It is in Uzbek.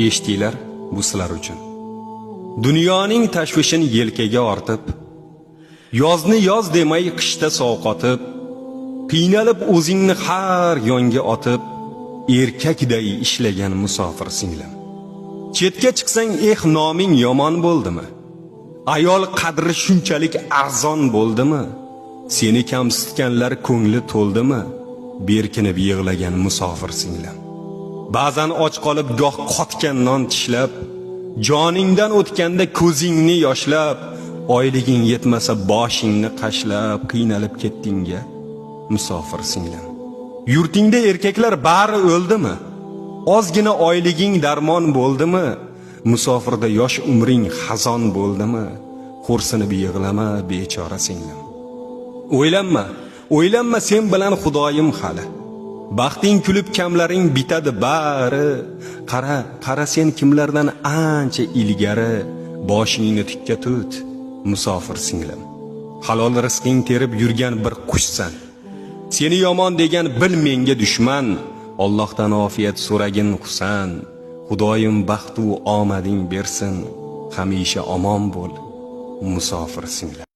Eshitinglar, bu sizlar uchun. Dunyoning tashvishin yelkaga ortib, yozni yoz demay qishda sovqotib, qiynalib o'zingni har yonga otib, erkakday ishlagan musofir singlim. Chetga chiqsang, eh, noming yomon bo'ldimi? Ayol qadri shunchalik arzon bo'ldimi? Seni kamsitganlar ko'ngli to'ldimi? Berkinib yig'lagan musofir singlim. Ba'zan och qolib, goh qotgan non tishlab, joningdan o'tganda ko'zingni yoshlab, oyliging yetmasa boshingni qashlab, qiynalib ketdingga, musofir singlim. Yurtingda erkaklar bari o'ldimi? Ozgina oyliging darmon bo'ldimi? Musofirda yosh umring xazon bo'ldimi? Xo'rsinib yig'lama, bechora singlim. O'ylanma, o'ylanma, sen bilan Xudoyim hali. Baxting kulib, kamlaring bitadi bari. Qara, qara, sen kimlardan ancha ilgari, boshingni tikka tut, musofir singlim. Halol rizqing terib yurgan bir qushsan. Seni yomon degan bil menga dushman. Allohdan ofiyat so'ragin, Husan. Xudoyim baxtu omading bersin. Hamisha omon bo'l, musofir singlim.